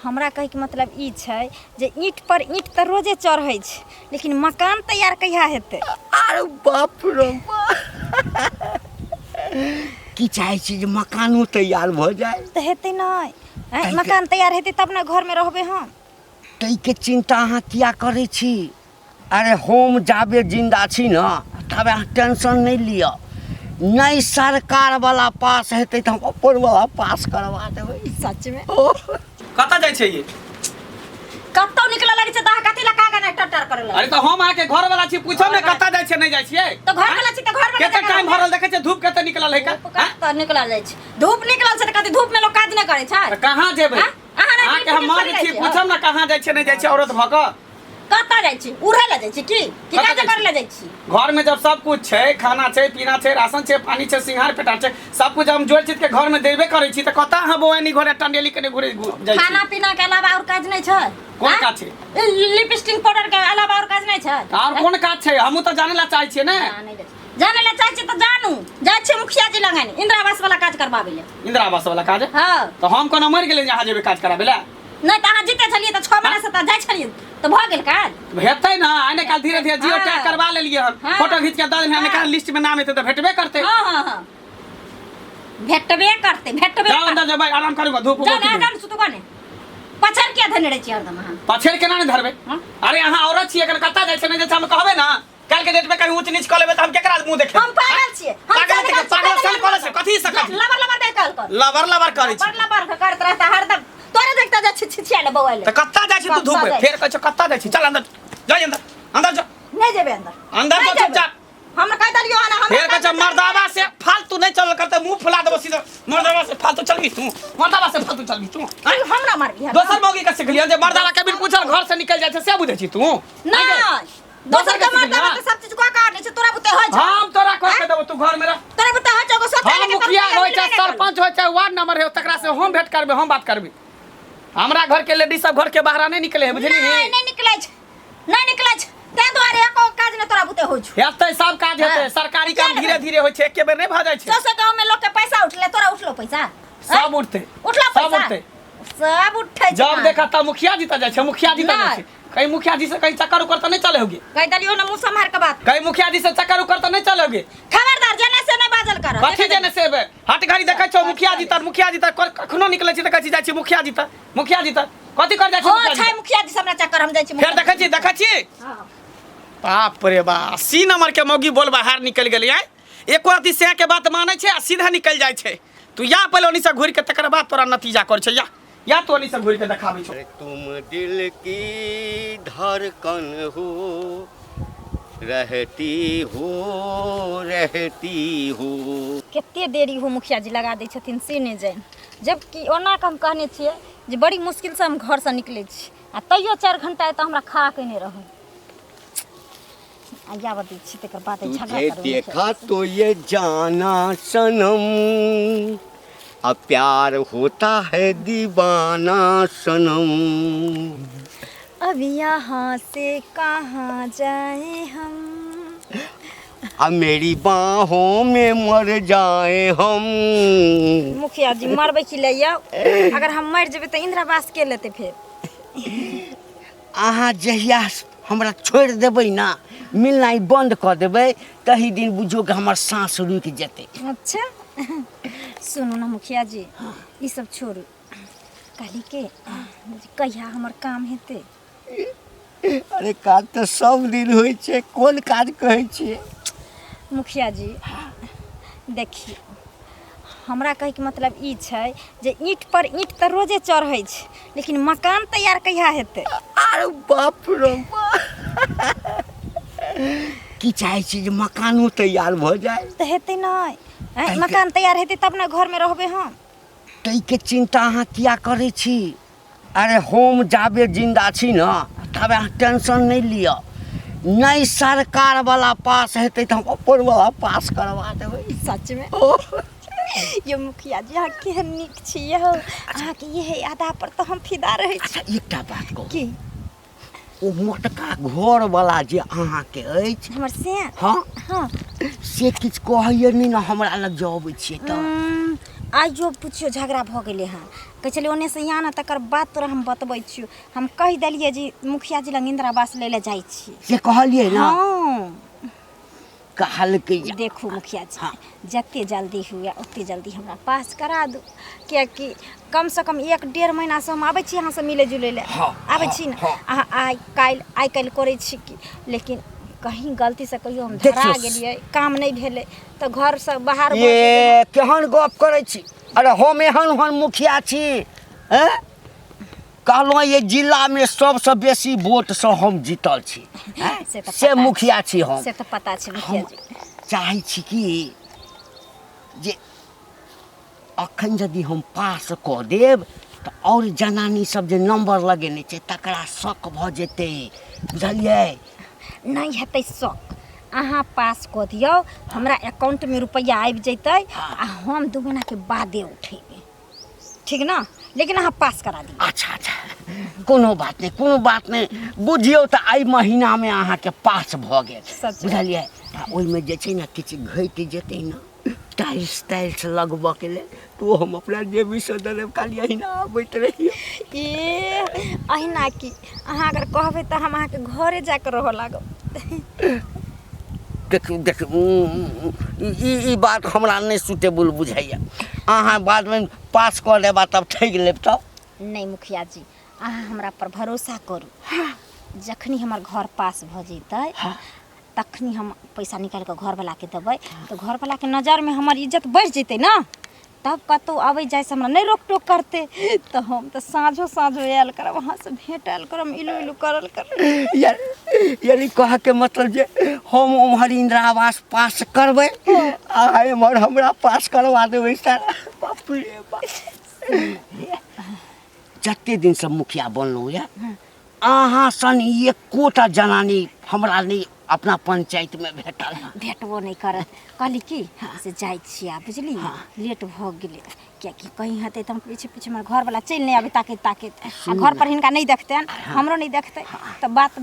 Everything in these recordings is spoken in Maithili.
हमरा कहैके मतलब ई छै जे ईंट पर ईंट तऽ रोजे चढ़ै छै लेकिन मकान तैयार कहिया हेतै अरे बाप रे की चाहै छी जे मकानो तैयार भऽ जाय तऽ हेतै नहि आँय, मकान तैयार हेतै तब ने घरमे रहबै हम ताहिके चिन्ता अहाँ किया करै छी अरे हम जाबे जिन्दा छी ने ताबे अहाँ टेंशन नहि लिअ नहि सरकारवला पास हेतै तऽ हम अपनवला पास करवा देबै सचमे ओ कतऽ जाइ छै ये कतौ निकलऽ लगै छै तऽ अहाँ कथी लए कागा नहि टटर करै अरे तऽ हम अहाँके घर वाला छी पूछब ने कतऽ जाइ छियै नहि जाइ छियै तऽ घर वाला छी तऽ घर वाला कते टाइम भरल देखै छियै धूप कते निकलल है का कतऽ निकलल जाइ छै धूप निकलल छै तऽ कथी धूप में लोक काज नहि करै छै तऽ कहाँ जेबै आँ? अहाँ नहि अहाँके हम मर्द छी पूछब ने कहाँ जाइ छियै नहि जाइ छियै औरत भऽ कऽ कतऽ जाइ छी उड़ै लए जाइ छी की की कतऽ काज जाइ करै छी? लए जाइ छी घर में जब सब कुछ छै खाना छै पीना छै राशन छै पानी छै सिंगार पेटार छै सब कुछ हम जोड़ चीज के घर में देबे करै छी तऽ कतऽ अहाँ बौआ नहीं घरे टंडेली कने घुरे जाइ छी खाना पीना के अलावा और काज नहि छै कोन आँ? काज छै? ए, लिपस्टिक पाउडर के अलावा और काज नहि छै और कोन काज छै हमहूँ तऽ जाने ला चाहै छियै ने जानै लए जानै लए चाहै छी तऽ जानू जाइ छियै मुखिया जी लगन इंदिरा आवास वाला काज करबाबै लए इंदिरा आवास वाला काज हँ तऽ हम कोना मरि गेलै जे अहाँ जेबै काज कराबै लए नहि तऽ अहाँ जीते छलियै तऽ 6 महीना से तऽ जाइ छलियै तऽ भऽ गेल काज हेतै ने आइ ने काल्हि धीरे धीरे जियो हाँ। टैग करवा लेलियै हन हाँ। फोटो घीच के दऽ देलियै हन हाँ। लिस्ट में नाम एतै तऽ भेटबे करतै हँ हँ हँ भेटबे करतै भेटबे जाओ अंदर जेबै आराम करू धूप जाउ ने आराम सुतू ने पछड़ किया धने रहै छी हरदम अहाँ पछेड़ केना नहि धरबै हाँ? अरे अहाँ औरत छियै एखन कतऽ जाइ छै नहि जाइ छै हम कहबै ने काल्हि के डेट में कहीं ऊंच नीच कऽ लेबै तऽ हम केकरा मुंह देखेबै हम पागल छियै हम पागल जानै छियै, छी, पागल सन करै छै, कथी से कथी? लबर लबर नहि कहल कर लबर लबर करै लबर छी लबर करत रहता हरदम तोरे देखता जा छी छी ले बौआ ले तऽ कतऽ जाइ छी तू धूप कतऽ जाइ फेर कहै छौ कतऽ जाइ छी चल अंदर जाइ अंदर अंदर जा नहि जेबै अंदर अंदर नहि जो जेबै। चुपचाप हम कहि देलियो हन हमरा फेर कहै छौ मर्दावा से फालतू नहीं चलल करते मुंह फुला देबो सीधा मर्दावा से फालतू चलबी तू मर्दावा से फालतू चलबी तू आँय? हमरा मारबी दोसर मौगी के सिखलियै जे मर्दावा के बिन पूछल घर से निकल जाइ छै से बुझै छी तू नहि दोसर के के मर्दावा सिखलियै के सब चीज कऽ के आनै छै तोरा बुते होइ छै हम तोरा कह के देबो तू घर में रह तोरा बुते होइ छै एगो सोचै हम मुखिया होइ चाहे सरपंच होइ चाहे वार्ड नंबर हो तकरा से हम भेंट करबै हम बात करबै हमरा घर के लेडीज सब घर के बाहर नहीं निकले है बुझली नहीं नहीं निकलै छै नहीं निकलै छै ताहि दुआरे एको काज नहि तोरा बुते होइ छौ हेतै सब काज हेतै हाँ। सरकारी काम किया धीरे धीरे होइ छै एके बेर नहि भऽ जाइ छै सौ सौ गाँव में लोग के पैसा उठले तोरा उठलो पैसा सब उठतै उठलो सब पैसा उठतै सब उठै छै जब देखा तब मुखिया जी तऽ जाइ छै मुखिया जी तऽ जाइ नहि। छै कहीं मुखिया जी से कहीं चक्कर उक्कर तऽ नहीं चले होगे कहि देलियो ना मुंह सम्हार के बात कहीं मुखिया जी से चक्कर उक्कर तऽ नहीं चले होगे खबरदार जेने से नहीं बाजल कर कथी जेने से बे? हट घड़ी देखै छौ मुखिया जी तर मुखिया जी तर कखनो निकलै छी तऽ कहै छी जाइ छी मुखिया जी तर मुखिया जी तर कथी कर जाइ छी हो मुखिया जी छै तर? मुखिया जी से हमरा चक्कर हम जाइ छी फेर देखै छी देखै छी हां बाप रे बा 80 नंबर के मौगी बोल बाहर निकल गेलै आँय एको रति सएह के बात मानै छै आ सीधा निकल जाइ छै तू या पहिले ओनी से घुरि के तकर बाद तोरा नतीजा कर छै या या तू ओनी से घुरि के देखाबै छौ अरे तुम दिल की धड़कन हो रहती हो रहती हो कते देरी हो मुखिया जी लगा दै छथिन से नहि जानि जबकि ओना के हम कहने छियै जे बड़ी मुश्किलसँ हम घरसँ निकलै छी आ तैयो 4 घंटा एतऽ हमरा खड़ा कयने रहू आ याबत दै छी तकर बाद झगड़ा तुझे करू देखा तो ये जाना सनम अब प्यार होता है दीवाना सनम अब यहाँ से कहाँ जाए हम अब मेरी बाहों में मर जाए हम मुखिया जी मरबै की ले आउ अगर हम मरि जेबै तऽ इंदिरा आवास के लेतै फेर अहाँ जहिया हमरा छोड़ि देबै ने मिलनाइ बन्द कऽ देबै तही दिन बुझियौ कि हमर साँस रुकि जेतै अच्छा सुनू ने मुखिया जी ई सब छोड़ू कहली के जे कहिया हमर काम हेतै अरे काज तऽ सब दिन होइ छै कोन काज कहै छियै मुखिया जी देखियौ हमरा कहैके मतलब ई छै जे ईंट पर ईंट तऽ रोजे चढ़ै छै लेकिन मकान तैयार कहिया हेतै अरे बाप रे बाप। की चाहै छी जे मकानो तैयार भऽ जाय तऽ हेतै नहि आँय, मकान तैयार हेतै तब ने घरमे रहबै हम ताहिके चिन्ता अहाँ किया करै छी अरे हम जाबे जिन्दा छी ने ताबे अहाँ टेंशन नहि लिअ नहि सरकारवला पास हेतै तऽ हम अपनवला पास करवा देबै सचमे ओ यो मुखिया जी अहाँ केहन नीक छी यौ अहाँके इहे अदा पर तऽ हम फिदा रहै छी अच्छा एकटा बात कहू की ओ मोटका घरवला जे अहाँके अछि हमर से हँ हँ से किछु कहैए नहि ने हमरा लग जे अबै छियै तऽ आइयो पुछियो झगड़ा भऽ गेलै हँ। कहै छलै ओन्नेसँ यहाँ ने, तकर बाद तोरा हम बतबै छियौ। हम कहि देलियै जे मुखिया जी लग इन्दिरा आवास लै लए जाइ छी। से कहलियै ने? हँ। कहलकै जे देखू मुखिया जी, हाँ। जते जल्दी हुए ओते जल्दी हमरा पास करा दू, कियाकि कमसँ कम 1-1.5 महीनासँ हम आबै छी अहाँसँ मिलै जुलै लए। हाँ, आबै हाँ, छी ने? हाँ। अहाँ आइ काल्हि आइ काल्हि करै छी कि, लेकिन कहीं गलतीसँ कहियो हम धरा देखियौ। गेलियै, काम नहि भेलै तऽ घरसँ बाहर भऽ गेलियै। ये केहन गप करै छी? अरे हम एहन ओहन मुखिया छी, हैं? कहलहुँ ये जिलामे सबसँ बेसी वोटसँ हम जीतल छी, हैं? से तऽ से पता मुखिया छी हम। से तऽ पता छै मुखिया हम जी। चाहै छी कि जे अखन यदि हम पास कऽ देब तऽ आओर जनानी सब जे नंबर लगेने छै तकरा शक भऽ जेतै, बुझलियै? नहि हेतै शक, अहाँ पास कऽ दियौ, हमरा अकाउंटमे रुपैआ आबि जेतै आ हम 2 महीनाके बादे उठेबै, ठीक ने? लेकिन अहाँ पास करा दियौ। अच्छा अच्छा, कोनो बात नहि, कोनो बात नहि। बुझियौ तऽ एहि महीनामे अहाँके पास भऽ गेल। सच। बुझलियै? आ ओहिमे जे छै ने किछु घटि जेतै ने टाइल्स ताइल्स लगबऽके लेल, तऽ ओ हम अपना जेबीसँ दऽ देब, खाली अहिना आबैत रहियौ। ए अहिना की, अहाँ अगर कहबै तऽ हम अहाँके घरे जाकऽ रहऽ लागब। देखियौ देखियौ, ई बात हमरा नहि सुटेबल बुझाइए। अहाँ बादमे पास कऽ लेब आ तब ठकि लेब तब? नहि मुखिया जी, अहाँ हमरा पर भरोसा करू। जखनी हमर घर पास भऽ जेतै तखनी हम पैसा निकालि कऽ घरवलाके देबै, तऽ घरवलाके नजरमे हमर इज्जत बढ़ि जेतै ने, तब कतहु अबै जाइसँ हमरा नहि रोक टोक करतै, तऽ हम तऽ साँझो साँझो आयल करब, अहाँसँ भेँट आयल करब, इलू इलू करल करब। यार यानी कहऽके मतलब जे हम ओम्हर इन्दिरा आवास पास करबै, अहाँ एम्हर हमरा पास करवा देबै सारा। बाप रे बाप, जते दिनसँ मुखिया बनलहुँ यऽ अहाँ सन एकोटा जनानी हमरा नहि अपना पंचायतमे भेटल हँ। भेटबो नहि करत। कहली कि से जाइ छियै आब, बुझली? लेट भऽ गेलै, किएकि कहीं हेतै तऽ हम पीछे पीछे हमर घरवला चलि नहि आबै ताकैत ताकैत, आ घर पर हिनका नहि देखतनि, हमरो नहि देखतै, तऽ बात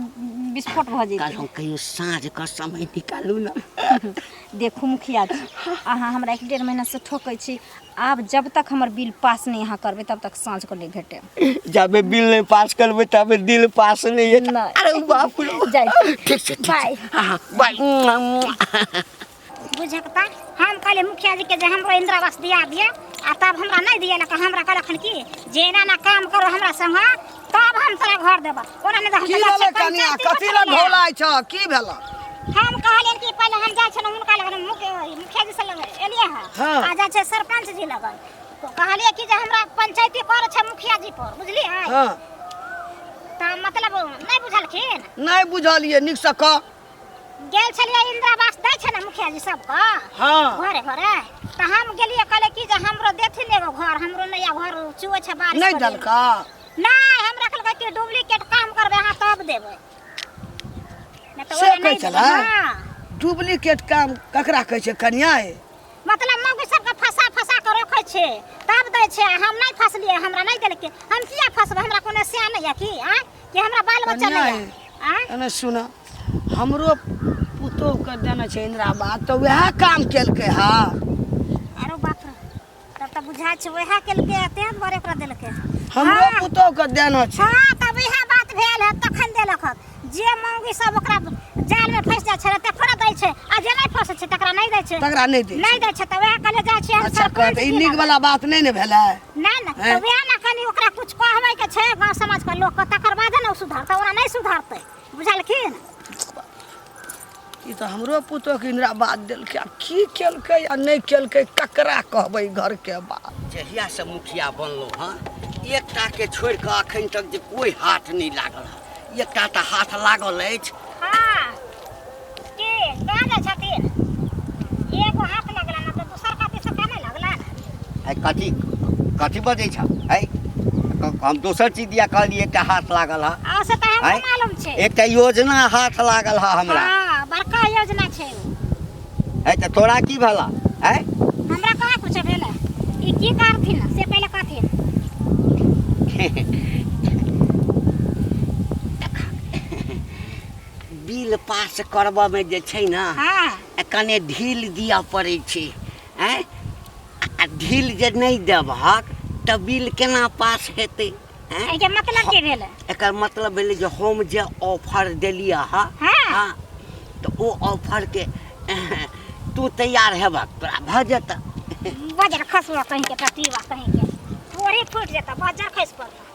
विस्फोट भऽ जेतै। कहलहुँ कहियो साँझ कऽ समय निकालू ने। देखू मुखिया जी, अहाँ हमरा 1-1.5 महीनासँ ठोकै छी, आब जब तक हमर बिल पास नहि अहाँ करबै तब तक साँझ को नहि भेटब। जाबे बिल नहि पास करबै ताबे दिल पास नहि हेतै। नहि। अरे बाप रे। जाइ छी। ठीक छै, ठीक छै। बाय। हाँ, बाय। बुझक तऽ हम कहलियै मुखिया जी के जे हमरो इंदिरा आवास दिया दिअ, आ तब हमरा नहि दिएलक। हमरा कहलखिन कि जे एना एना काम करो हमरा संग तब हम तोरा घर देबऽ, ओना नहि तऽ हम की तऽ जाइ भेलै छियै कनिया? पंचायती कथी लए बैठबै लए। ढोलाइ छ? की भेल? हम कहलियनि कि पहिले हम जाइ छलहुँ हुनका लगन, मुखिया जी से लग एलियै हँ। हाँ। आ जाइ छै सरपंच जी लगन, तो कहलियै कि जे हमरा पंचायती कर छै मुखिया जी पर, बुझलियै? हाँ। तऽ मतलब नहि बुझलखिन? नहि बुझलियै, नीकसँ कह। गेल छलियै इंदिरा आवास दै छै ने मुखिया जी सबके। हाँ। घरे घरे, तऽ हम गेलियै, कहलियै कि जे हमरो देथिन एगो घर, हमरो नहि आ घर चुअै छै बारिश नहि पड़ै। देलका? नहि, हमरा कहलकै कि डुप्लीकेट काम करबै अहाँ तब देबै, नहि तऽ से ओना कहै नहि देबै। छलै? हाँ। डुप्लीकेट काम ककरा कहै छै कनिया? ए मतलब मौगी सबके फंसा फंसा के रखै छै तब दै छै। हम नहि फंसलियै, हमरा नहि देलकै, हम किया फंसबै? हमरा कोनो स्या नहि यऽ की आँय कि हमरा बाल बच्चा कनिया नहि ए, यऽ आँय? एने सुन, हमरो पुतोहके देने छै इंदिरा आवास, तऽ वएह काम केलकै हँ। अरे बाप रे, तब तऽ बुझाइ छै वएह केलकै, तें दुआरे ओकरा देलकै। हमरो हाँ। पुतोहके देना छै। हाँ, तब इएह बात भेल है तखन देलक हँ। जे मौगी सब ओकरा जाल में फंसि जाइ छै तकरा दै छै, आ जे नहि फंसै छै तकरा नहि दै छै। तकरा नहि दै छै। नहि दै छै, तऽ वएह कहले जाइ छियै हम अच्छा, सरपंच कहत ई जी नीक लग। वाला बात नहि ने भेलै। नहि ने, हैं? तऽ वएह ने कनि ओकरा कुछ कहबै के छै गाँव समाज के लोक के, तकर बादे ने ओ सुधरतै, ओना नहि सुधरतै, बुझलखिन? ई तऽ हमरो पुतोहके इंदिरा आवास देलकै, आब की केलकै आ नहि केलकै ककरा कहबै घरके बात। जहियासँ मुखिया बनलहुँ हँ एकटाके छोड़ि कऽ अखन तक जे कोइ हाथ नहि लागल हँ, एकटा तऽ हाथ लागल अछि। हाँ, की कहाँ जाइ छथिन? एगो हाथ लगला ने तऽ दोसर काती से कहाँ नहि लगला? आइ कथी कथी बजै छ? आइ हम दोसर चीज दिया कहलियै एकटा हाथ लागल हँ। आ से तऽ हमरो आँय? मालूम छै। एकटा योजना हाथ लागल हँ हमरा। हाँ, बड़का योजना छै ओ। है तऽ तोरा की भेला? आँय? हमरा कहाँ कुछ भेलै। ई की करथिन से पहिले कहथिन। बिल पास करबऽमे जे छै ने हाँ। कने ढील दिअ पड़ै छै। आँय? आ ढील जे नहि देबहक तऽ बिल केना पास हेतै? आँय? एहिके मतलब की भेल? एकर मतलब भेलै जे हम जे ऑफर देलियै हँ, हाँ। हँ, तऽ ओ ऑफरके तू तैयार हेबक तोरा भऽ जेतऽ। बजर खसबऽ कहीं के टटीबा कहीं के तोरे फूटि जेतऽ, बजर खसि पड़तऽ।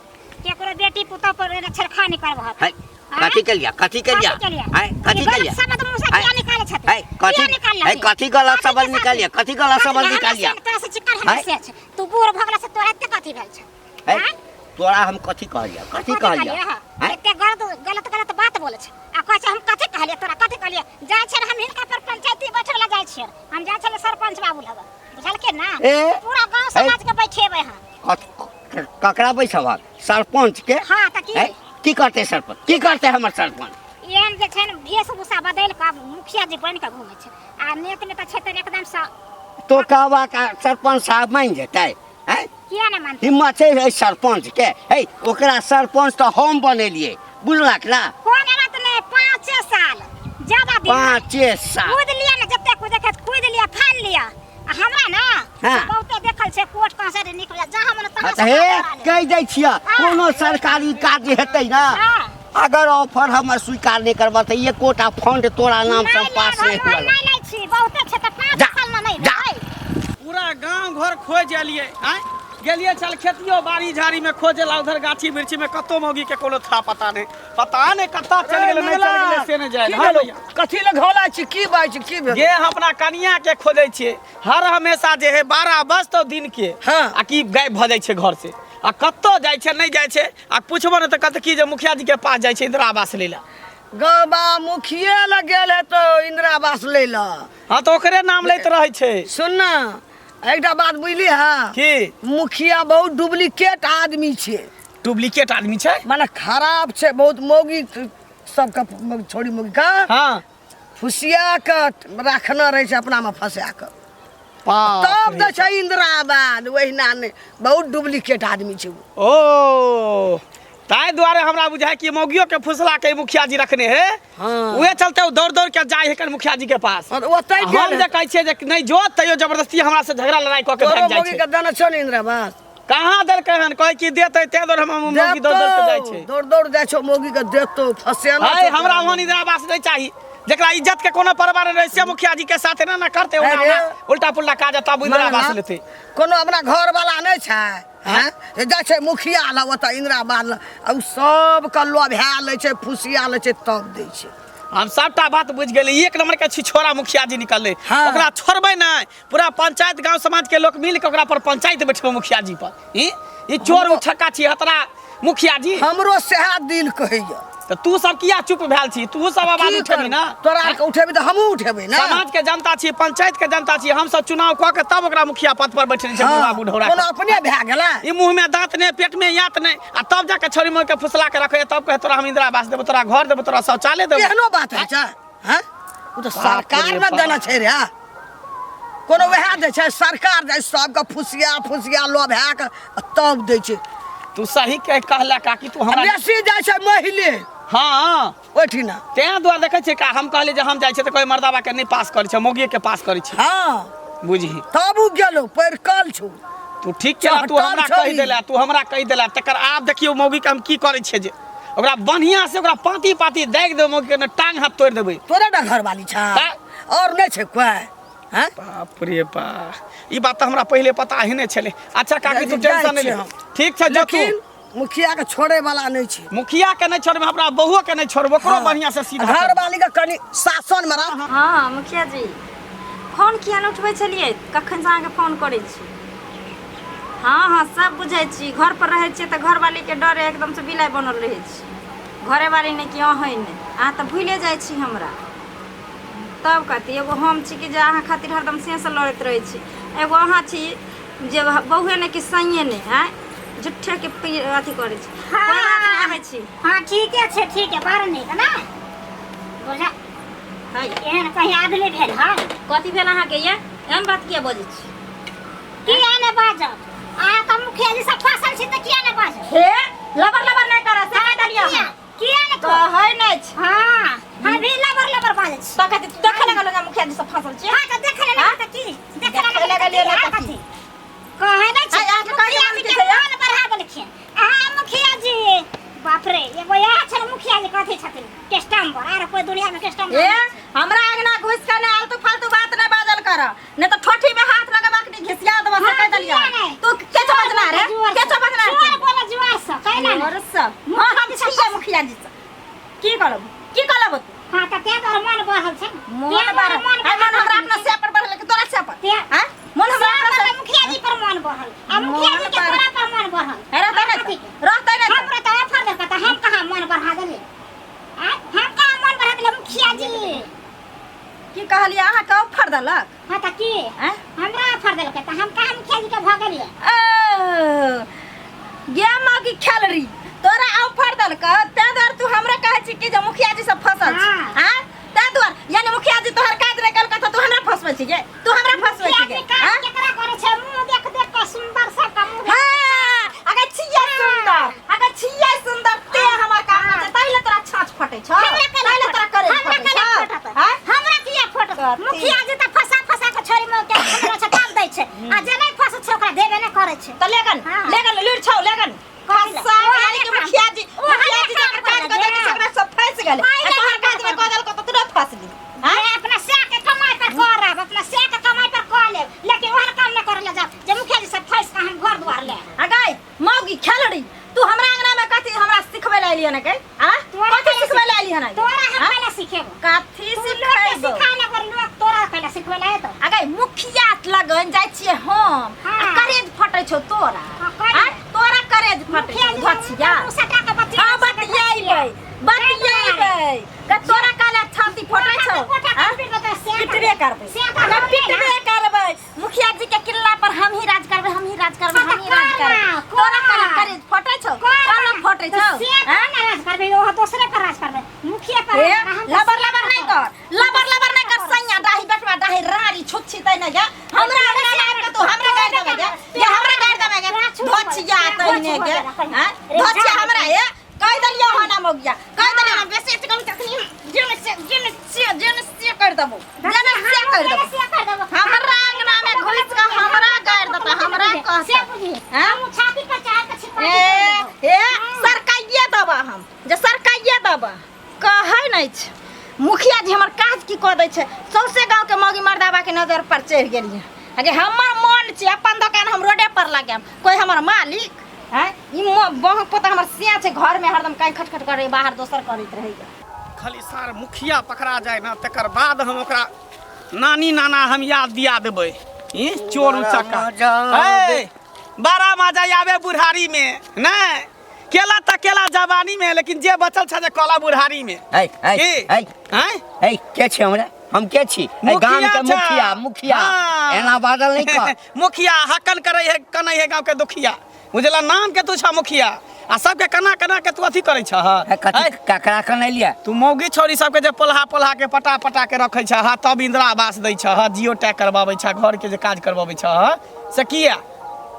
केकरो बेटी पुतोह पर एना छेड़खानी करबह? है, कथी केलिया? कथी केलिया? कथी केलिया? है, कथी ई गलत केलिया? शब्द मुँह से है, किया निकालै छथिन? है, कथी किया निकाललखिन? है, कथी गलत कथी शब्द के साथ? निकालिया? कथी गलत कथी शब्द हमरा निकालिया? से तोरा से चिक्कन हमरा है? से छै। तू बूढ़ भऽ गेला से तोरा एते कथी भेल छै? है, आँय? तोरा हम कथी कहलिया? कथी कथी कहलिया? कहलियै हँ? है? एते गलत गलत गलत बात बोलै छै आ कहै छै हम कथी कहलियै, तोरा कथी कहलियै? जाइ छियै हम हिनका पर पंचायती बैठे ला जाइ छियै, हम जाइ छियै सरपंच बाबू लग, बुझलखिन ना? ए, पूरा गांव ए। समाज के बैठेबै हम। ककरा बैसबहक? सरपंच के? हाँ, तऽ की? है? की करतै सरपंच? की करतै हमर सरपंच? एहन जे छै ने वेशभूषा बदलि कऽ आब मुखिया जी बनि कऽ घूमै छै आ नेत मे तऽ छै तऽ एकदम सँ। तो कहबक आ सरपंच साहब मानि जेतै? हैं? किया ने मानतै? हिम्मत छै एहि सरपंच के? है, ओकरा सरपंच तऽ हम बनेलियै, बुझलक ना? कोन बात नहि, 5 साल ज्यादा दिन नहि। 5 साल कूद लिअ ने, जते कूदे के कूद लिअ, फानि लिअ। आ हमरा ना हाँ। से बहुते देखल छै कोर्ट कचहरी निकल जहाँ मन तहाँ हाँ, तऽ से हे करा लेब। कहि दै छियै, हाँ। कोनो सरकारी काज हेतै ना, हाँ। अगर ऑफर हमर स्वीकार नहि करबह तऽ एकोटा फंड तोरा नाम से नहि पास लेब, नहि हम हुअ नहि लै छी, बहुते छै तऽ 5 जा, साल मे नहि जा। भेलै। पूरा गांव घर खोज एलियै, आँय गेलियै चल खेतियो बाड़ी झाड़ी में खोजे ला, उधर गाछी वृक्षी में कतो मौगी के कोनो था पता नहीं, पता नहीं कत्ता चल गेलै, नहीं चल गेलै से नहीं जाए। की हाँ भेलौ? भैया। कथी लए घोला छी? की बात छी? की भेल? जे हम अपना कनिया के खोजै छियै हर हमेशा, जे है 12 बजतौ दिन के, हाँ। आ की गायब भऽ जाइ छै घर से, आ कतौ जाइ छै नहि जाइ छै, आ पुछबो ने तऽ कहतै की जे मुखिया जी के पास जाइ छै इंदिरा आवास लै लए। गबा मुखिये लग गेल है तो इंदिरा आवास लै लए। हाँ, तऽ ओकरे नाम लैत रहै छै। सुन ना, एकटा बात बुझली है? की? मुखिया बहुत डुप्लीकेट आदमी छै। डुप्लीकेट आदमी छै? माने खराब छै बहुत, मौगी सबके छोड़ी मौगी का हाँ फुसिया के राखना रहै छै अपना में फंसा के, बाप तब रे। दै छै इंदिरा आवास, ओहिना नहि, बहुत डुप्लीकेट आदमी छै ओ। ओ ताहि दुआरे हमरा बुझाय कि मौगियो के फुसला के मुखिया जी रखने है। हाँ। उहे चलते ओ दौड़ दौड़ के जाय है मुखिया जी के पास। हाँ, तऽ ओतै आ गेल हम जे हेतै। कहै छियै जे नहि जो, तैयो जबरदस्ती हमरा से झगड़ा लड़ाई कऽ के तोरो भागि जाइ मौगी छै। के देने छौ ने इंदिरा आवास? कहाँ देलकै हन? कहै कि देतै, ताहि दुआरे हम मौगी दौड़ दौड़ के जाइ छै। दौड़ दौड़ जाइ छौ, मौगी के देतौ, फसेना है छौ हमरा तोरा। ओहन इंदिरा आवास नहि चाही जेकरा इज्जत के कोनो परवाह नहि रहै, से मुखिया जी के साथ एना ना करतै, ओना अरे। ओना उल्टा पुल्टा काज तब इंदिरा माने आवास ना, लेतै। कोनो अपना घर वाला नहि छै, हैं? जे जाइ छै मुखिया लग ओतऽ इंदिरा आवास लग, आ ओ सबके लोभा लै छै, फुसिया लै छै, तब दै छै। हम सबटा बात बुझि गेली, एक नंबर के छिछोरा मुखिया जी निकललै। हाँ। ओकरा छोड़बै नहि, पूरा पंचायत गांव समाज के लोग मिल के ओकरा पर पंचायत बैठबै मुखिया जी पर। ई चोर उठक्का छी हतरा मुखिया जी। हमरो सएह दिल कहैया। तऽ तू सब किया चुप भेल छी? तू सब आवाज की उठेबी करबै? ना? तोरा आरके उठेबी तऽ हमहूँ उठेबै ने। समाज के जनता छी, पंचायत के जनता छी, हम सब चुनाव कऽ के तब ओकरा मुखिया पद पर बैठेने छै। हाँ, बुढ़वा बुढ़ौरा कोनो के। अपने भए गेलै? ई मुंह में दांत नहि, पेट में यात नहि, आ तब जाके छोरी मोर के फुसला के रखे, तब कहे तोरा हम इंदिरा आवास देबो, तोरा घर देबो, तोरा शौचालय देबो। एहनो बात होइ छै? हैं? ओ तऽ बाप सरकार रे ने बाप। देने छै रे, कोनो वएह दै छै सरकार, दै सबके फुसिया फुसिया लोभा के आ तब दै छै। तू सही कह कहला काकी, तू हमरा बेसी जाइ छै महिले। हाँ। ओहिठिना। तें दुआरे देखै छियै का हम कहलियै जे हम जाइ छियै तऽ कोइ मर्दाबा के नहि पास करै छै, मौगिए के पास करै छै। हाँ। बुझही। तब उ गेलो पैर कल छौ। तू ठीक केला, तू चहटल हमरा छौ कहि ई। देला, तू हमरा कहि देला। तकर आब देखियौ मौगी के हम की करै छियै, जे ओकरा बढ़िया से ओकरा पाती पाती दागि देबै मौगी के ने, टांग हाथ तोड़ि देबै। तोरे ने घरवाली छ? ता- और नहि छै कोइ? हैं? बाप रे बा, ई बात तऽ हमरा पहिले पता ही नहि छलै। अच्छा काकी, तू जाइ टेंशन नहि ले। छियै हम। ठीक छै, जो तू। लेकिन मुखिया के छोड़े वाला नहि छै। मुखिया के नहि छोड़बै, अपना बहुओ के नहि छोड़बै, ओकरो बढ़िया से सीधा करबै। घरवाली के कनि शासन मे राख। हँ मुखिया जी, फोन किया नहि उठबै छलियै? कखनसँ अहाँके फोन करै छी। हँ हँ, सब बुझै छी, घर पर रहै छियै तऽ घरवालीके डरे एकदमसँ बिलाइ बनल रहै छी। घरेवाली नहि कि अहेँ नहि, अहाँ तऽ भूले जाइ छी हमरा। तब कथी, एगो हम छी कि जे अहाँ खातिर हरदम सेसँ लड़ैत रहै छी, एगो अहाँ छी जे बहुए नहि कि सैये नहि। आँय, झूठेके अथी करै छी। हाँ। कोइ बात नहि, आबै छी। हाँ, ठीके छै, ठीक है, बड़ नीक ने बुझा है। एहन कहीं आदमी भेल हन? कथी भेल अहाँके? ये एहन बात किया बजै छी? किया ने बाजब? अहाँ तऽ मुखिया जी सब फसल छी तऽ किया ने बाजब? हे, लबर लबर नहि करऽ से कहि देलियै। किया अहाँ किया ने कहै नहि छै। हाँ, हम भी लबर लबर बाजै छी। तऽ कथी देखै लगल मुखिया जी सब फसल छी? हाँ, तऽ देखे ले तऽ की देखे देखै लगलियै ने हाँ, तऽ की? कथी? मुखिया जी कथी छथिन कस्टमर आर कोई दुनिया में कस्टमर ए हमरा अंगना घुस के ने आलतू फालतू बात नहीं बाजल कर, नहीं तो ठोठी में हाथ लगबा के घिसिया देबो से कह देलिया। तू के समझना रे, के समझना रे? जोर बोला जुआर से कहना जोर से हां, हम छियै मुखिया जी से। की करब, की करब तू? हां त ते तोर मन बढ़ल छै, मन बढ़ल है। मन हमरा अपना से पर बढ़ल कि तोरा से पर? हां, मन हमरा अपना से मुखिया जी पर मन बढ़ल आ मुखिया जी के तोरा पर मन बढ़ल। रहतै नै, रहतै नै। हमरा त ऑफर देलक त हम कहां मन बढ़ा देलियै? हम कहां मन बढ़ा देलियै मुखिया जी? की कहलियै अहाँ के ऑफर देलक? हां त की हमरा ऑफर देलक त हम कहां मुखिया जी के भ गेलियै? ओ गे मगी खेलरी, तोरा ऑफर देलक तै दुआरे तू हमरा कहै छी कि जे मुखिया जी सब फसल छी। हां, तै दुआरे यानी मुखिया जी तोहर काज नहि केलक त तू हमरा फसबै छी गे, तू हमरा फसबै छी गे। हां, केकरा करै छै मुंह देख देख के सुंदर सब का मुंह। हां, अगर छियै सुंदर, अगर छियै सुंदर ते हमर काम छै, ताहि ले तोरा छाछ फटै छौ, ताहि ले तोरा करे फटै छौ। हां, हमरा किया फटत? मुखिया जी त फसा फसा के छोरी में के हमरा छै काम दै छै आ जे नहि फसै छै ओकरा देबे नहि करै छै। त लेगन लेगन लुरि छौ लेगन फसा गेल कि मुखिया जी, मुखिया जी जकर काज कऽ देलकै ओकरा सब फसि गेलै आ तोहर काज नहि कऽ देलकौ त तुरंत फसली। हां, अपना से के कमाई पर करब, अपना से के कमाई पर कऽ लेब, लेकिन ओहन काम नहि करऽ ले जाब जे मुखिया जी सब फसि के हम घर दुआर ले। आ गई मौगी खेलड़ी, तू हमरा अंगना में कथी हमरा सिखबै ले एलियै ने गई? आ कथी सिखबै ले एलियै ने? तोरा हम पहले सिखेबो। कथी सिखेबो? सिखाने पर लोग तोरा पहले सिखबै ले एतो। आ गई मुखिया लगन जाइ छियै हम आ करेज फटै छौ तोरा। आ तोरा करेज फटै छौ धचिया। हां, बतियैबै बतियैबै के तोरा काले छाती फटै छौ। पिटबे करबै, पिटबे करबै। मुखिया जी के किल्ला पर हम ही राज करबै, हम ही राज करबै, हम ही राज करबै। तोरा काले करेज फटै छौ, काले फटै छौ। से ना राज करबै, ओ दोसरे पर राज करबै, मुखिया पर। लबर लबर नहीं कर, लबर लबर नहीं कर सैया डाही बेटवा डाही राड़ी छुच्छी तै नै गे। हमरा अंगना में आबि के तू हमरा गारि देबै गे, ये हमरा गारि देबै गे धोचिया तै ने गे। हां, धोचिया हमरा ए कह देलियो हना मौगिया, कह देलियो हम बेसी कम तखनी जेन से जेन से जेन से कर देबो, जेन से कर देबो। हमरा अंगना में घुस के हमरा गारि देता, हमरा कहता। हम छाती पर चढ़ के छिपा ए ए सरकाइए देबा हम, जे सरकाइए देबा कहै नहि छै। मुखिया जी हमर काज की कऽ दै छै, सौंसे गाँव के मौगी मर्दाबा के नजर पर चढ़ि गेलियै। अगे हमर मन छै अपन दोकान हम रोडे पर लगायब, कोई हमर मालिक हैं? ई बहक पोता हमर सिया छै घर में हरदम काई खटखट करे, बाहर दोसर करैत रहैया। खाली सार मुखिया पकड़ा जाय ना तकर बाद हम ओकरा नानी नाना हम याद दिया देबै। ई चोर उचक्का बड़ा मजा आवे बुढ़ारी में नहीं केला त केला जवानी में, लेकिन जे बचल छ जे कला बुढ़ारी में। ए ए ए ए के छी हमरा? हम के छी? ए गाम के मुखिया, मुखिया एना बाजल नहीं कर। मुखिया हकन करे है कनै है गांव के दुखिया, बुझला नाम के तू छ मुखिया आ सबके कना कना के तू अथी करै छ। कथी ककरा कनैलिया तू? मौगी छोरी सबके जे पोल्हा पोल्हा के पटा पटा के रखै छ, हा तब इंदिरा आवास दै छ, हा जियो टैग करबाबै छ, घर के जे काज करबाबै छ से किया?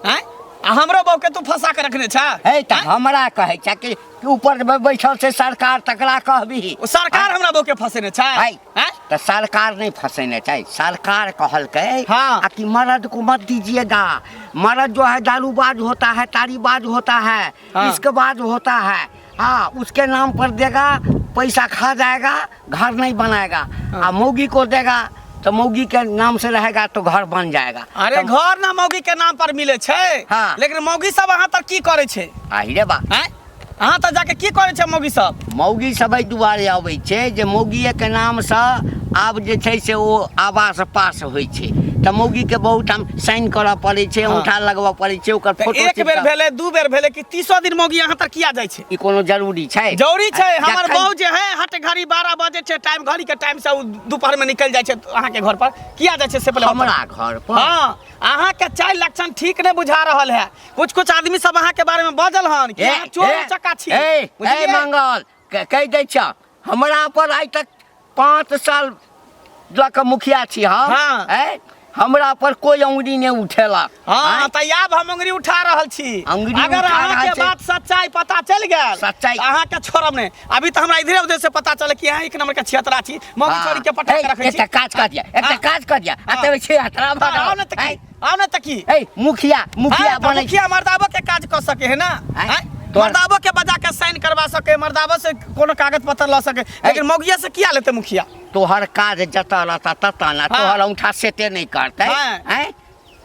हैं, आ हमरो बहू के तू फंसा के रखने छ? हे त हमरा कहै छ कि ऊपर में बैठल छै सरकार, तकरा कहबी। ओ सरकार हमरा बहू के फंसेने छै? हैं, त सरकार नहीं फंसेने छै, सरकार कहलकै हां आ कि मर्द को मत दीजिएगा, मर्द जो है दारूबाज होता है, तारीबाज होता है, इसके बाद होता है, हाँ उसके नाम पर देगा पैसा खा जाएगा, घर नहीं बनाएगा। आ मौगी को देगा तो मौगी के नाम से रहेगा तो घर बन जाएगा। अरे घर ना मौगी के नाम पर मिले छै। हाँ, लेकिन मौगी सब अहाँ तक की करे छै? आहि रे बा, हैं, अहाँ तऽ जाके की करै छै मौगी सब? मौगी सब एहि दुआरे अबै छै जे मौगीए के नाम से आब जे छै से ओ आवास पास होइ छै, तऽ मौगी के बहुत ठाम साइन करऽ पड़ै छै, औंठा लगबऽ पड़ै छै, ओकर फोटो। एक बेर भेलै, दू बेर भेलै कि 30 दिन मौगी अहाँ तक किया जाइ छै? ई कोनो जरूरी छै? जरूरी छै। हमर बहू जे है हट घड़ी 12 बजे छै टाइम, घड़ी के टाइम से ओ दोपहर में निकल जाइ छै अहाँ के घर पर। किया जाइ छै से पहिले हमरा घर पर? हाँ, अहाँ के चालि लक्षण ठीक नहीं बुझा रहल है। कुछ कुछ आदमी सब अहाँ के बारे में बजल हन कि अहाँ चोर चक्का छी। ए मंगल कहि दै छ, हमरा पर आइ तक 5 साल लऽ कऽ मुखिया छी हम। हाँ। हमरा पर कोई अंगुरी नहीं उठेलक। हाँ, तऽ आब हम अंगुरी उठा रहल छी। अगर अहाँ के बात सच्चाई पता चल गेल, सच्चाई अहाँ के छोड़ब नहीं। अभी तऽ हमरा इधरे उधर से पता चल कि अहाँ एक नंबर के छिहत्तरा छी, मौगी छोरी के पटा के रखै छी। एकटा काज कर दिया, एकटा काज कर दिया, आ तब छिहत्तरा भऽ गेल। आउ ने तकी, आउ ने तकी। ए मुखिया, मुखिया बनै मुखिया मर्दाबो के काज कऽ सके है ना? मर्दाबो के बजा के साइन करवा सके, मर्दा मर्दाबा से कोनो कागज पत्र लऽ सके, लेकिन मौगिया से किया लेते मुखिया? तोहर काज जतऽ रहता ततऽ ना। हाँ। तोहर औंठा सेटे नहि करतै। हाँ। आँय,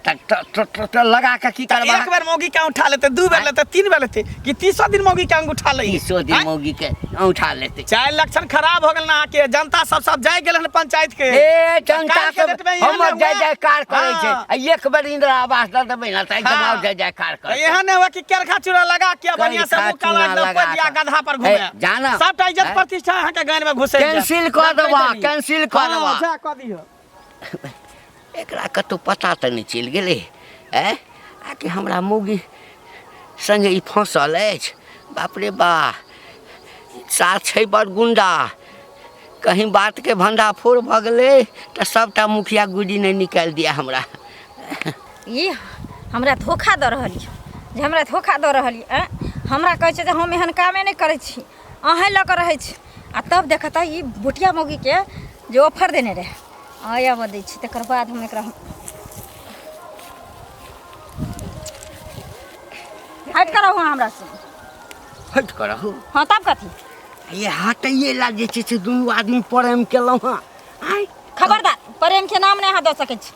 तऽ लगा कऽ की तऽ करबा? एक बेर मौगी के उठा लेते, दू बेर लेते, तीन बेर लेते, कि तीसो दिन मौगी के अंगूठा ले? तीसो दिन आँय? मौगी के औंठा लेतै। चाहे लक्षण खराब हो गेल ना अहाँके, जनता सब सब जाय गेल हन पंचायत के। ए जनता काल्हि के सब डेट में एहन हमर हुआ। जय जयकार करै छै। हाँ। आ एक बेर इंदिरा आवास दऽ देबै ने तऽ एकदम हाँ। आओर जय जयकार तऽ करतै। एहन हुआ कि केरखा चूड़ा लगा के बढ़िया से केरखा मुँह काला चूड़ा एकदम लगा पर दिया कऽ। गधा पर ए, घूमे। जाना। सबटा इज्जत हैं? प्रतिष्ठा अहाँके गान में घुसै जायत। कैंसिल कऽ देबा, कैंसिल कऽ हाँ, देबा। जा कऽ दिहऽ। एकरा कतहु पता तऽ नहि चलि गेलै? आँय, आकि हमरा मौगी सङ्गे ई फँसल अछि? बाप रे बा, साथ छै बड़ गुंडा। कहीं बातके भण्डाफोड़ भऽ गेलै तऽ सभटा मुखिया गुजी नहि निकालि दिया हमरा। ई हमरा धोखा दऽ रहल यऽ, जे हमरा धोखा दऽ रहल यऽ। आँय, हमरा कहै छै जे हम एहन कामे नहि करै छी, अहेँ लऽ कऽ रहै छी, आ तब देखतै ई बुटिया मौगीके जे ऑफर देने रहै। आइ आबऽ दै छी, तकर बाद हम एकरा हटि कऽ रहू अहाँ हमरासँ। हटि कऽ रहू? हँ, तब कथी? ये हटैए ला जे छै से दुनू आदमी प्रेम केलहुँ हँ। आँय? खबरदार, प्रेमके नाम नहि अहाँ दऽ सकै छी।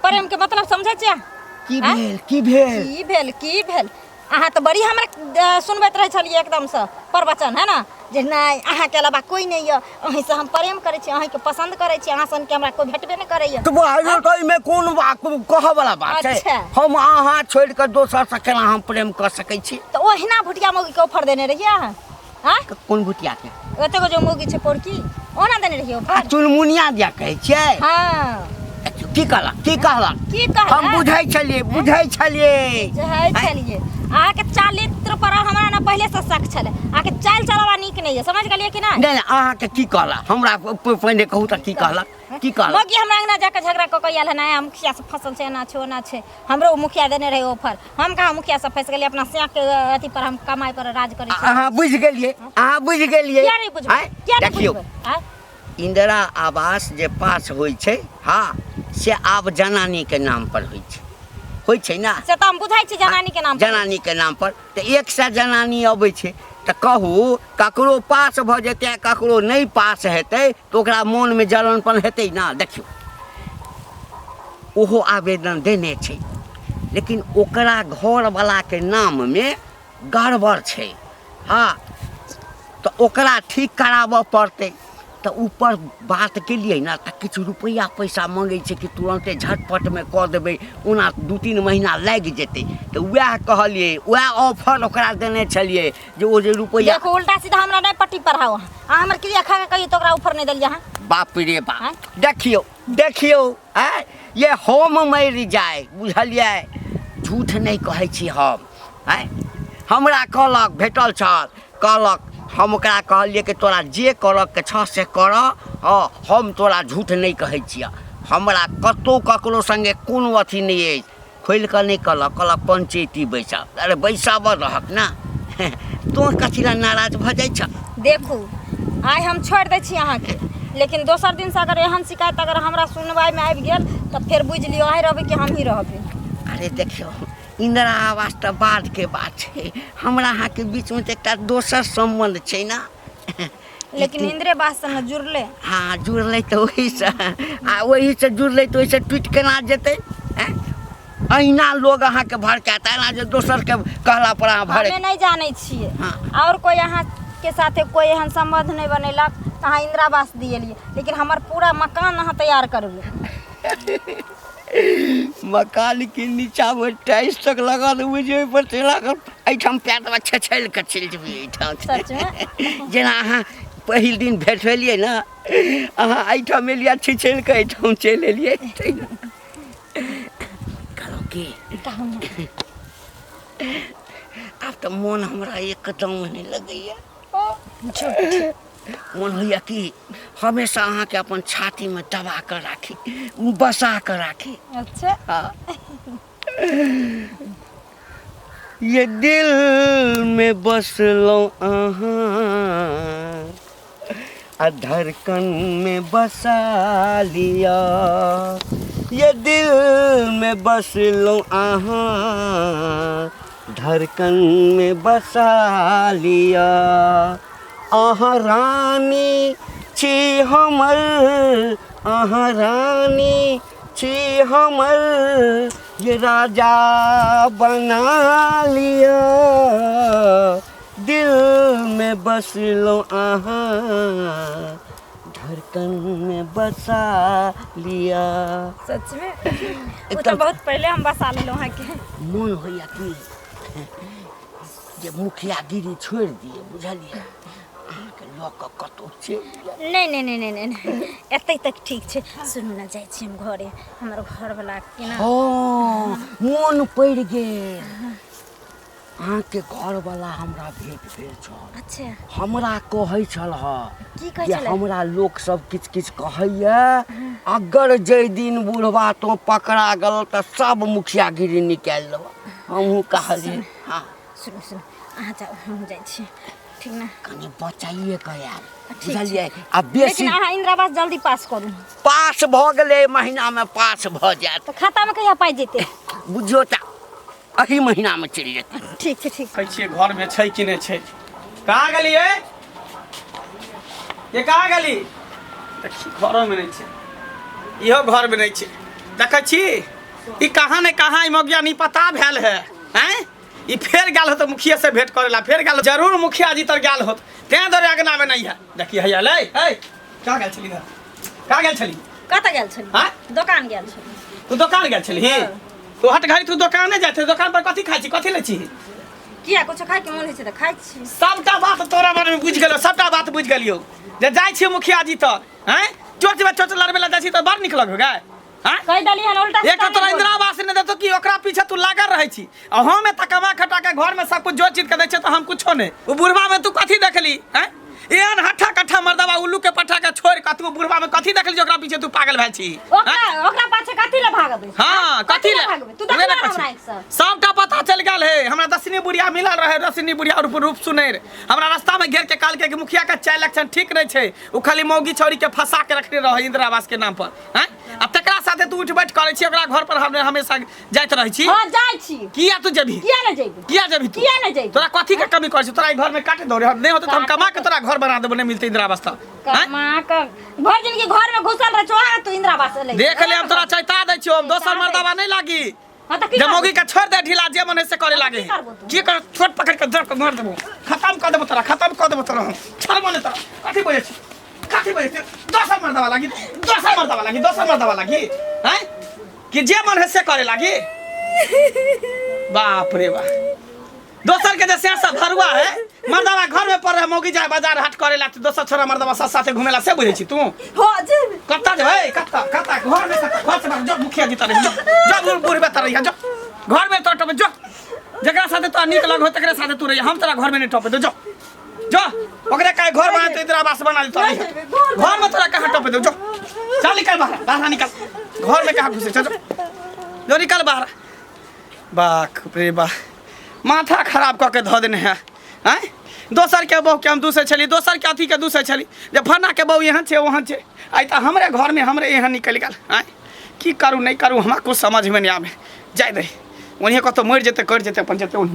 प्रेमके मतलब समझै छियै अहाँ? की आँय? भेल? की भेल? की भेल? की भेल? अहाँ तऽ बड़ी हमरा सुनबैत रहै छलियै एकदमसँ प्रवचन, है ने, जे नहि, अहाँके अलावा कोइ नहि यऽ, अहीँसँ हम प्रेम करै छी, अहीँके पसन्द करै छी, अहाँ सनके हमरा कोइ भेटबे नहि करैए। तऽ भाइयो, तऽ एहिमे कोन बात कहऽ वाला बात छै? अच्छा। हम अहाँ छोड़ि कऽ दोसरसँ केना हम प्रेम कऽ सकै छी? तऽ ओहिना भुटिया मौगीके ऑफर देने रहियै अहाँ? आँय? कोन भुटियाके? ओतेक जो मौगी छै पोरकी, ओना देने रहियै आ ऑफर। चुनमुनिया दिया कहै छियै? हँ। की कहलक? की कहलक? की कहलक? हम बुझै छलियै, बुझै छलियै। बुझै छलियै। अहाँके चालित्र पर हमरा ने पहिले से शक छलै। अहाँके चालि चलावा नीक नहि यऽ, समझ गेलियै कि नहि? नहि नहि, अहाँके की कहलक? हमरा पहिने कहू तऽ, की कहलक? की कहलक? मौगी हमरा अंगना जाके झगड़ा कऽ के आयल हन, आय मुखिया से फसल छै, एना छै, ओना छै, हमरो मुखिया देने रहै ऑफर। हम कहाँ मुखिया से फँसि गेलियै? अपना सियाके अथी पर हम कमाइ पर राज करै छी। अहाँ बुझि गेलियै? अहाँ बुझि गेलियै? किया नहि बुझबै? आँय? किया नहि देखियौ, बुझबै? आँय? इंदिरा आवास जे पास होइ छै, हँ, से आब जनानीके नाम पर होइ छै, होइ छै ने? से तऽ हम बुझै छी जनानीके नाम पर। जनानीके नाम पर तऽ 100 जनानी अबै छै, तऽ कहू, ककरो पास भऽ जेतै आ ककरो नहि पास हेतै तऽ ओकरा मोनमे जलनपन हेतै ने? देखियौ, ओहो आवेदन देने छै, लेकिन ओकरा घरवलाके नाममे गड़बड़ छै, हँ, तऽ ओकरा ठीक कराबऽ पड़तै। तऽ ऊपर बात केलियै ने तऽ किछु रुपैआ पैसा मङ्गै छै कि तुरन्ते झटपटमे कऽ देबै, ओना 2-3 महीना लागि जेतै। तऽ वएह कहलियै, वएह ऑफर ओकरा देने छलियै जे ओ जे रुपैआ। देखो, उल्टा सीधा हमरा नहि पट्टी पढ़ाओ अहाँ। अहाँ हमर क्रिया खा कऽ कहियौ तऽ ओकरा ऑफर नहि देलियै अहाँ। बाप रे बाप! आँय? देखियौ, देखियौ, आँय, ये हम मरि जाय, बुझलियै, झूठ नहि कहै छी हम। आँय, हमरा कहलक, भेटल छल, कहलक, हम ओकरा कहलियै कि तोरा जे करऽके छह से करऽ, हँ, हम तोरा झूठ नहि कहै छियह, हमरा कतहु ककरो सङ्गे कोनो अथी नहि अछि। खोलि कऽ नहि कहलक, कहलक पंचैती बैसाब। अरे बैसाबऽ रहक ने, तोँ कथी लए नाराज भऽ जाइ छह? देखू, आइ हम छोड़ि दै छी अहाँके, लेकिन दोसर दिनसँ अगर एहन शिकायत अगर हमरा सुनवाइमे आबि गेल तऽ फेर बुझि लियौ, अहीं रहबै कि हमही रहबै। अरे देखियौ, इंदिरा आवास तऽ बादके बात छै, हमरा अहाँके बीचमे तऽ एकटा दोसर सम्बन्ध छै ने। लेकिन इंदिरे आवास से ने जुड़ले। हँ, जुड़लै तऽ ओहीसँ, आ ओहीसँ जुड़लै तऽ ओहिसँ टूटि केना जेतै? आँय, अहिना लोग अहाँके भड़कायत, एना जे दोसरके कहला पर अहाँ भड़क। हमे नहि जानै छियै। हाँ। और कोई अहाँके साथे कोई एहन सम्बन्ध नहि बनेलक तऽ अहाँ इंदिरा आवास दिएलियै, लेकिन हमर पूरा मकान अहाँ तैयार करबै। मकान के नीचामे टाइल्स तक लगा देबै, जे ओहिपर चला कऽ एहिठाम पैर देबै, छछलि कऽ चलि जेबै एहिठाम। सचमे? जेना अहाँ पहिल दिन भेट भेलियै ने, अहाँ एहिठाम एलियै, छिछलि कऽ एहिठाम चलि एलियै। कहलहुँ की, कहू ने। आब तऽ मोन हमरा एकदम नहि लगैए। झूठ। मोन होइए कि हमेशा अहाँके अपन छातीमे दबा कऽ राखी, बसा कऽ राखी। अच्छा। हाँ। ये दिल में बसलौं अहाँ आ धड़कन में बसा लिया, ये दिल में बसलौं अहाँ। धड़कन में बसा लिअ। अहाँ रानी छी हमर, अहाँ रानी छी हमर, ये राजा बना लिअ। दिल में बसलो अहाँ, धड़कन में बसा लिया। सच में ओ तऽ बहुत पहिले हम बसा लेलहुँ अहाँके। मोन होइया कि जे मुखियागिरी छोड़ि दिए, बुझलियै, अहाँके लऽ कऽ कतहु चलि जाय। नहि नहि नहि नहि नहि नहि, एतै तक ठीक छै। सुनू ने, जाइ छी हम घरे, हमर घरवला केना। हँ, मोन पड़ि गेल, अहाँके घरवला हमरा भेट भेल छल। अच्छा। हमरा कहै छल हँ। की कहै जे छलै? हमरा लोक सब किछु किछु कहैया, अगर जाहि दिन बुढ़वा तो पकड़ा गेल तऽ सब मुखियागिरी निकालि लेबऽ। हमहूँ कहलियै हँ। सुनू सुनू, अहाँ जाउ, हमहूँ जाइ छी, ठीक ने? कनि बचाइए कऽ आयब। ठीक छै। बुझलियै, आ बेसी लेकिन अहाँ इंदिरा आवास जल्दी पास करू। पास भऽ गेलै, एहि महीनामे पास भऽ जायत। तऽ खातामे कहिया पाइ जेतै? बुझियौ तऽ एही महीनामे चलि जेतै। ठीक छै, ठीक। देखै छियै घरमे छै कि नहि छै। कहाँ गेलियै ये? कहाँ गेली? देखी, घरोमे नहि छै, इहो घरमे नहि छै। देखै छी ई कहाँ ने कहाँ ई मगिया नहीं पता भेल है। आँय, ई फेर गेल होत मुखिया से भेंट करे ला, फेर गेल जरूर मुखिया जी तर गेल होत, तें दुआरे अगना में नहीं है। देखी हैया ले, हे कहाँ गेल छली? कहाँ गेल छली? कतऽ गेल छली? आँय? दोकान गेल छली। तू दोकान गेल छली? तू हट घड़ी तू दोकाने जाइ छै? दोकान पर कथी खाइ छी, कथी लै छी? किया, कुछो खाइके मोन होइ छै तऽ खाइ छी। सबटा बात तोरा बारे में बुझि गेलो, सबटा बात बुझि गेलियौ जे जाइ छी मुखिया जी तर। आँय, चोच में चोच लड़बे ला जाइ छी तऽ बड़ नीक लगो गै। आँय, कहि देली हन उल्टा एक सीधा तोरा नहि इंदिरा आवास नहि देतो कि ओकरा पीछे तू लागल रहै छी, आ हम एतऽ कमा खटा के घर में सब कुछ जो चीज के दै छै तऽ हम कुछो नहि। ओ बुढ़वा में तू कथी देखली? आँय, एहन हट्ठा कट्ठा मर्दबा उल्लू के पट्ठा के छोड़ के तू बुढ़वा में कथी देखली जे ओकरा पीछे तू पागल भेल छी? ओकरा ओकरा पाछे कथी ले भागबै? हाँ, कथी ले भागबै? तू उहे देखला ने हमरा कहै आँखि से? छी। सबटा पता चलि गेल है हमरा। दसनी बुढ़िया मिलल रहे, दसनी बुढ़िया रूप रूप सुनेर हमरा रास्ता में घेर के कहलकै कि मुखिया के चाय लक्षण ठीक नहीं छै, ओ खाली मौगी छौरी के फंसा के रखने रहे इंदिरा आवास के नाम पर। हैं, आ तकरा साथे तू उठ बैठ करै छी, ओकरा घर पर हम हमेशा जाइत रहै छी। हाँ, जाइ छी। किया तू जेबही? किया नहि जेबै? किया जेबही तू? किया नहि जेबै? तोरा कथी के कमी करै छी? तोरा ई घर में काटे दौ रे, नहीं होतै तऽ हम कमा के तोरा घर बना देबो, नहीं मिलतै इंदिरा आवास तऽ। हैं? कमा के भरि जिंदगी घर में घुसल रह चोहा, तू इंदिरा आवास ले। देख ले, हम तोरा चैता दै छियौ, हम दोसर मर्दाबा नहीं लागी। हाँ तऽ की जे करबो? मौगी के छोड़ दे ढीला, जे मन है से करे लागे। की करबो तू? की कर, छोट पकड़ के धर के मार देबो, खत्म कर देबो तोरा, खत्म कर देबो तोरा हम। छोड़ मने तोरा, कथी बोले छी, कथी बोले छी? दोसर मर्दाबा लागी, दोसर मर्दाबा लागी, दोसर मर्दाबा लागी। हैं, कि जे मन है से करे लागी। बाप रे बाप, दोसर के जैसे सब भरुआ है, मर्दाबा घर में पड़ रहे, मौगी जाए बाजार हाट करे ला, दोसर छोरा मर्दाबा साथ साथे घूमेला से बुझे छी तू? हाँ, जेबै। कत्ता जेबै? कत्ता कत्ता? घर में कत्ता? घर से बाहर जो, मुखिया जी तरह जो, जो बूढ़ बूढ़ में तरह जो, घर में तो टपे जो, जकरा साथे तोरा नीक लगो तकरे साथे तू रही, हम तोरा घर में नहीं टपे दो। जो जो, ओकरे काहे घर बना तो इंदिरा आवास बना ली तोरा घर में, तोरा कहाँ टपे दो? जो चल, निकल बाहर, बाहर निकल, घर में कहाँ घुसे? चल जो, जो निकल बाहर। बाप रे बा, माथा खराब कऽ के धऽ देने है। आँय, दोसर के बहू के हम दूसै छली, दोसर के अथी के दूसै छली जे फन्ना के बहू एहन छै ओहन छै, आइ तऽ हमरे घरमे हमरे एहन निकलि गेल। आँय, की करू नहि करू हमरा कुछ समझमे नहि आबै। जाय दे, ओनहिए कतहु मरि जेतै, करि जेतै अपन जेतै ओनहिए।